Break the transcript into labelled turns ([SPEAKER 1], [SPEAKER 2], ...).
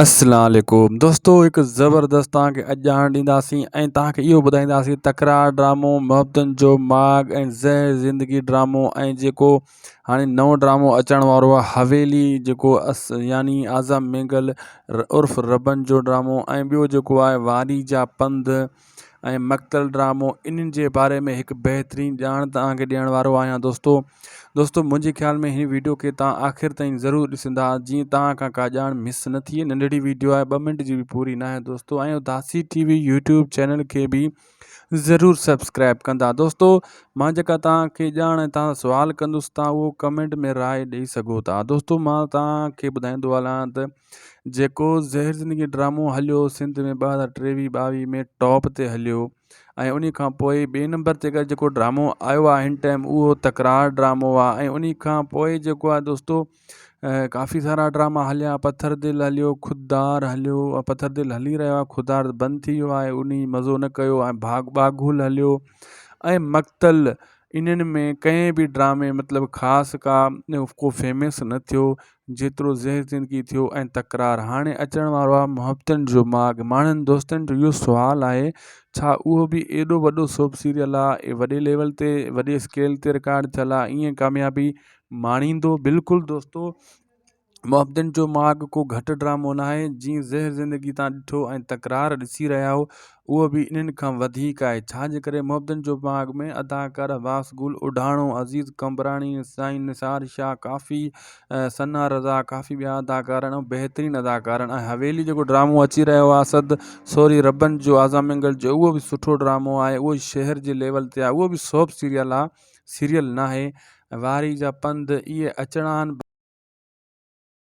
[SPEAKER 1] اسلام عليڪم دوستو هڪ زبردست توهان کي اڄ ڄاڻ ڏينداسين ۽ توهان کي اهو ٻڌائينداسين تڪرار ڊرامو محبتن جو ماڳ ۽ زهر زندگي ڊرامو ۽ جيڪو هاڻي نئون ڊرامو اچڻ وارو آهي حويلي جيڪو اس يعني اعظم مينگل عرف ربن جو ڊرامو ۽ ٻيو جيڪو آهي واري جا پنڌ ۽ مقتل ڊرامو انهن جي باري ۾ هڪ بهترين ڄاڻ توهان کي ڏيڻ وارو آهيان دوستو دوستو منهنجي خيال ۾ هن ويڊيو کي توهان آخر تائين ضرور ڏسندا جيئن توهان کان ڪا ڄاڻ مس نه ٿئي ننڍڙي ويڊيو آهي ٻه منٽ جي به پوري نه آهي دوستو ۽ Udasi T V YouTube channel کي به ضرور سبسڪرائب ڪندا دوستو مان جيڪا توهان کي ڄاڻ ۽ توهان سوال ڪندس توهان اهو ڪمينٽ ۾ راء ڏئي سگهو ٿا دوستو مان توهان کي ٻڌائيندو هلان ته جيڪو زهر زندگي ڊرامو هليو سنڌ ۾ 2023 22 ۾ ٽاپ تي هليو ۽ انهي کان پوء ٻئي نمبر تي اگر جيڪو ڊرامو آيو آهي هن ٽائيم اهو تڪرار ڊرامو آهي ۽ انهي کان پوء جيڪو آهي دوستو ڪافي سارا ڊراما هليا پٿر دل هليو خوددار هليو پٿر دل هلي رهيو آهي خوددار بند ٿي ويو آهي انهي مزو نه ڪيو ۽ ڀاڳ باگل هليو ۽ مقتل انهن ۾ ڪنهن به ڊرامي مطلب خاص ڪا ڪو فيمس نه ٿيو جيترو زهر زندگي ٿيو ۽ تڪرار هاڻي اچڻ وارو آهي محبتن جو ماڳ ماڻهن دوستن جو اهو سوال آهي ڇا اهو به ايڏو وڏو سوپ سيريل آهي وڏي ليول تي وڏي اسڪيل تي رڪارڊ ٿيل آهي ائين ڪاميابي ماڻيندو بلڪل دوستو محبتن جو ماڳ ڪو گهٽ ڊرامو ناهي، جيئن زهر زندگي تان ڏٺو ۽ تڪرار ڏسي رهيا آهيو، اهو به انهن کان وڌيڪ آهي، ڇا جي ڪري محبتن جو ماڳ ۾ اداڪار عباس گل اوڍاڻو، عزيز قمبراڻي، سائين نثار شاهه، ڪافي ثنا رضا، ڪافي ٻيا اداڪار آهن ۽ بهترين اداڪار آهن ۽ حويلي جيڪو ڊرامو اچي رهيو آهي اسد سوري ربن جو اعظم مينگل جو اهو به سٺو ڊرامو آهي اهو شهر جي ليول تي آهي اهو به سوپ سيريل آهي سيريل ناهي واري جا پنڌ اهي اچڻا آهن.